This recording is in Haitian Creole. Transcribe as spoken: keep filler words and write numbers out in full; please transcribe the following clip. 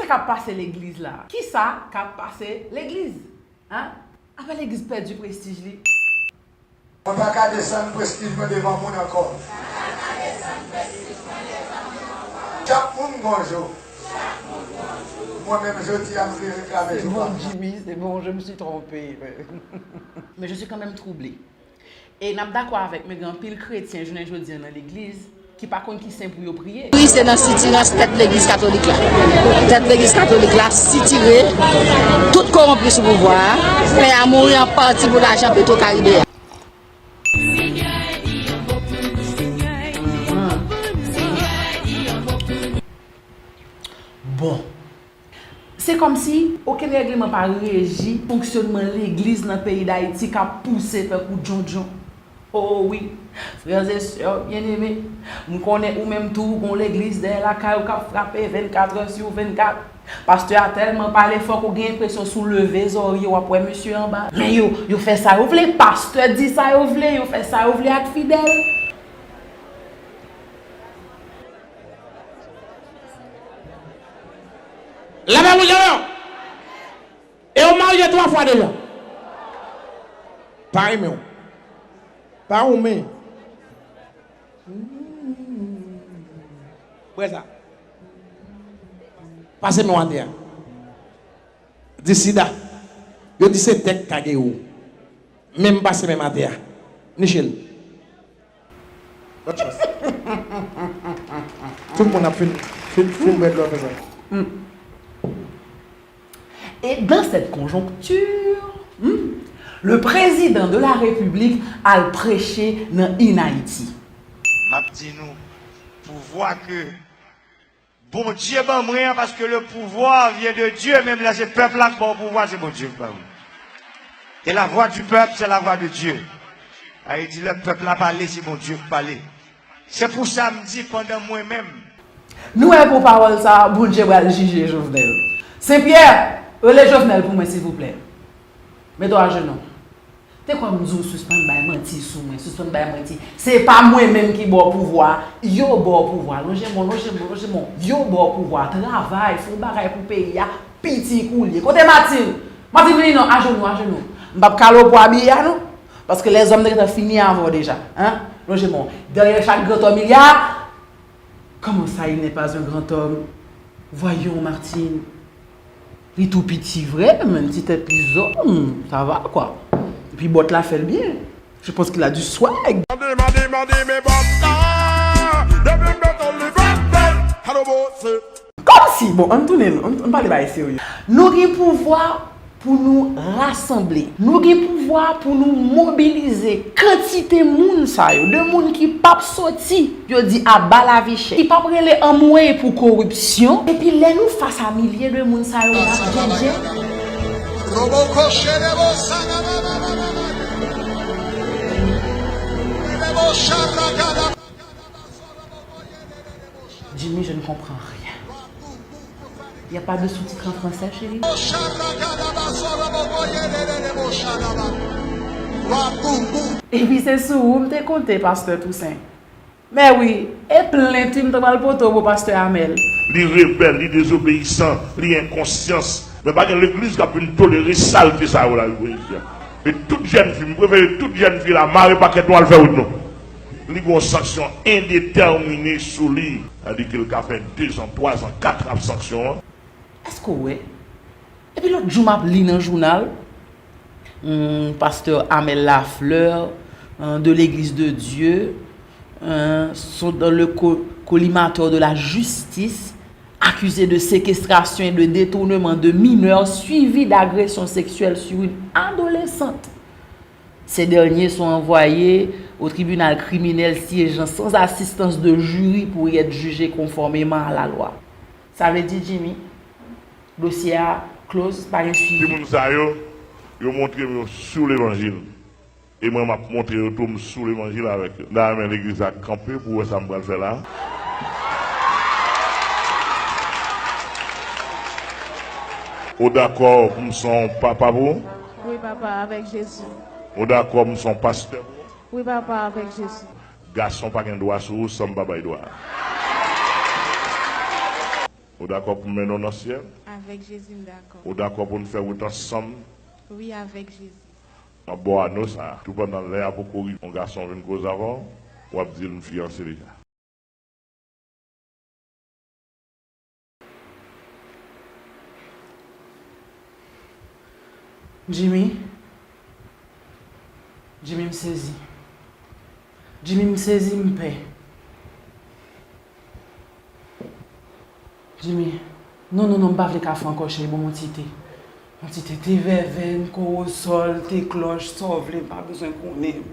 k ap pase legliz la? Kisa k ap pase legliz? Hein? Apa legliz pèdi prestij li? Mwen pa ka desann prestij mwen devan moun ankò. Chak moun gon jou. Mwen menm jodi a m rive travèse. C'est bon, Jimmy, c'est bon, je me suis trompé. Mais je suis quand même troublé. E n ap dakò avèk mwen, gen anpil kretyen jounen jodi a nan legliz ki pa konn ki sen pou yo priye. Wi, se nan sitirans tèt legliz katolik la. Tèt legliz katolik la sitire, tout kowonpi sou pouvwa a. Pè a mouri an pati pou lajan Petro Caribe a. Bon. Se kòmsi okenn règleman pa reji fonksyonman legliz nan peyi Dayiti k ap pouse tankou djondjon. O wi, frè e sè byeneme, m konnen ou menm tou ou gon legliz dèyè lakay ou k ap frape vennkat è sou vennkat. Pastè a tèlman pale fò ke w gen enpresyon si w leve zòrye w ap wè misye anba. Men yo, yo fè sa yo vle, pastè di sa yo vle, yo fè sa yo vle ak fidèl. Leve bouch ou. E w marye twa fwa deja. Pa renmen w. Pa renmen. Bwè sa. Pase men w atè a. Di sida. Yo di se tèk k ka geri w. Men m pase men m atè a. Niche l. Lòt chans. Tout moun ap fin, fin, fin bwè dlo fè sa. Hmm. Et dans cette conjoncture, hmm, le président de la République al preche nan Inayiti. M ap di nou, pouvwa ke Bondye ban mwen an, paske le pouvoir vient de Dieu, menm lè se pèp la k ba w pouvwa, se Bondye k ba w. Et la voix du peuple, c'est la voix de Dieu. Sa vle di, lè pèp la pale, se Bondye k pale. Se pou sa m di, pandan mwen menm. Nou wè pou pawòl sa a, Bondye pral jije Jovenel. Sen Pyè, rele Jovenel pou mwen, silvouplè. Mete w ajenou. Te kwè m di w sispann bay manti sou mwen, sispann bay manti. Se pa mwen menm ki ba w pouvwa, yo ba w pouvwa. Lonje men w, lonje men w, lonje men w. Yo ba w pouvwa. Travay, fè yon bagay pou peyi a, pitit ou l ye. Kote Martine? Martine vini non, ajenou, ajenou. M p ap kale w pou abiye a non. Paske lèzòm te gentan fini avè w deja. Hein? Lonje men w. Dèyè chak grantòm il y a Comment ça, il n'est pas un grand homme? Voyons, Martine. Li tou piti vre, men ti tèt li zòn, ça va, quoi. Epi bòt la fè l byen. Je pense qu'il a du swag. Mande, mande, mande, men bòt la. Depi m mete li bèt, bèt. Hello, boss. Kòmsi, bon, ann tounen, ann, ann pale bagay serye. Nou gen pouvwa pou nou rasanble. Nou gen pouvwa pou nou mobilize kantite moun sa yo, de moun ki p ap soti, yo di aba lavi chè, ki p ap rele anmwey pou koripsyon. Epi lè nou fas a milye de moun sa yo, n ap djèdjè. Jimmy, je ne comprends rien. Y a pas de sous-titres en français, chérie? Epi se sou ou m te konte, pastè Toussaint. Mè wi, e plent wi m ta pral pote w pou pastè Amel. Li rebèl, li dezobeyisan, li enkonsyans. Men pa gen legliz k ap vin tolere salte sa yo la, legliz. E tout jèn fi, m prefere tout jèn fi la mare pakèt nou al fè wout nou. Li gen yon sanksyon endetèmine sou li. Sa di ke l ka fè dezan, twazan, katran ap sanksyon an. Èske w wè? Epi lòt jou m ap li nan jounal, hmm, pastè Amel Lafleur, euh, de l'Église de Dieu, euh, sont dans le co-, collimateur de la justice, accusés de séquestration et de détournement de mineurs suivis d'agressions sexuelles sur une adolescente. Ces derniers sont envoyés au tribunal criminel siégeant sans assistance de jury pour y être jugés conformément à la loi. Sa vle di, Jimmy, dosye a close, pa gen swivi. Timoun sa yo, yo montre m yo sou levanjil. E mwen, m ap montre yo tou m sou levanjil avèk yo. N a renmen legliz la kanpe pou wè sa m pral fè la. Ou dakò pou m se yon papa pou ou? Wi, papa, avèk Jezi. Ou dakò pou m se yon pastè pou ou? Wi, papa, avèk Jezi. Gason pa gen dwa sou ou san m pa bay dwa. Ou dakò pou m mennen w nan syèl? Avèk Jezi, m dakò. Ou dakò pou n fè wout ansanm? Wi, avèk Jezi. Nan bò ano sa a, toupandan lè a poko rive, yon gason vin koze avè w, w ap di l m fiyanse deja. Jimmy, Jimmy, m sezi. Jimmy, m sezi, m pè. Jimmy, non, non, non, m pa vle kafe ankò, cheri, ban m yon ti te. Yon ti te, te vèvèn, kowosòl, te klòch, sa w vle, m pa bezwen konnen.